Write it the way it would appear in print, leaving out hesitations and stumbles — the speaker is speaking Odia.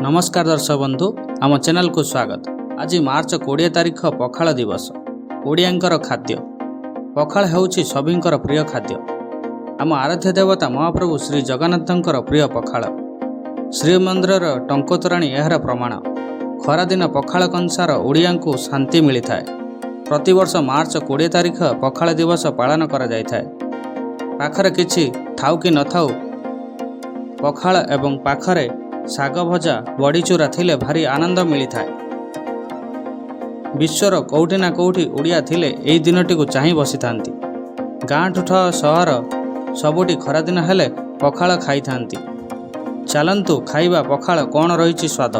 ନମସ୍କାର ଦର୍ଶକ ବନ୍ଧୁ, ଆମ ଚ୍ୟାନେଲକୁ ସ୍ୱାଗତ। ଆଜି ମାର୍ଚ୍ଚ 20 ତାରିଖ, ପଖାଳ ଦିବସ। ଓଡ଼ିଆଙ୍କର ଖାଦ୍ୟ ପଖାଳ ହେଉଛି ସଭିଙ୍କର ପ୍ରିୟ ଖାଦ୍ୟ। ଆମ ଆରାଧ୍ୟ ଦେବତା ମହାପ୍ରଭୁ ଶ୍ରୀ ଜଗନ୍ନାଥଙ୍କର ପ୍ରିୟ ପଖାଳ। ଶ୍ରୀମନ୍ଦିରର ଟଙ୍କତୋରାଣୀ ଏହାର ପ୍ରମାଣ। ଖରାଦିନ ପଖାଳ କଂସାର ଓଡ଼ିଆଙ୍କୁ ଶାନ୍ତି ମିଳିଥାଏ। ପ୍ରତିବର୍ଷ ମାର୍ଚ୍ଚ 20 ତାରିଖ ପଖାଳ ଦିବସ ପାଳନ କରାଯାଇଥାଏ। ପାଖରେ କିଛି ଥାଉ କି ନଥାଉ, ପଖାଳ ଏବଂ ପାଖରେ ଶାଗ ଭଜା, ବଡ଼ିଚୁରା ଥିଲେ ଭାରି ଆନନ୍ଦ ମିଳିଥାଏ। ବିଶ୍ୱର କୋଉଠି ନା କୋଉଠି ଓଡ଼ିଆ ଥିଲେ ଏହି ଦିନଟିକୁ ଚାହିଁ ବସିଥାନ୍ତି। ଗାଁଠୁ ସହର ସବୁଠି ଖରାଦିନ ହେଲେ ପଖାଳ ଖାଇଥାନ୍ତି। ଚାଲନ୍ତୁ ଖାଇବା ପଖାଳ, କ'ଣ ରହିଛି ସ୍ୱାଦ।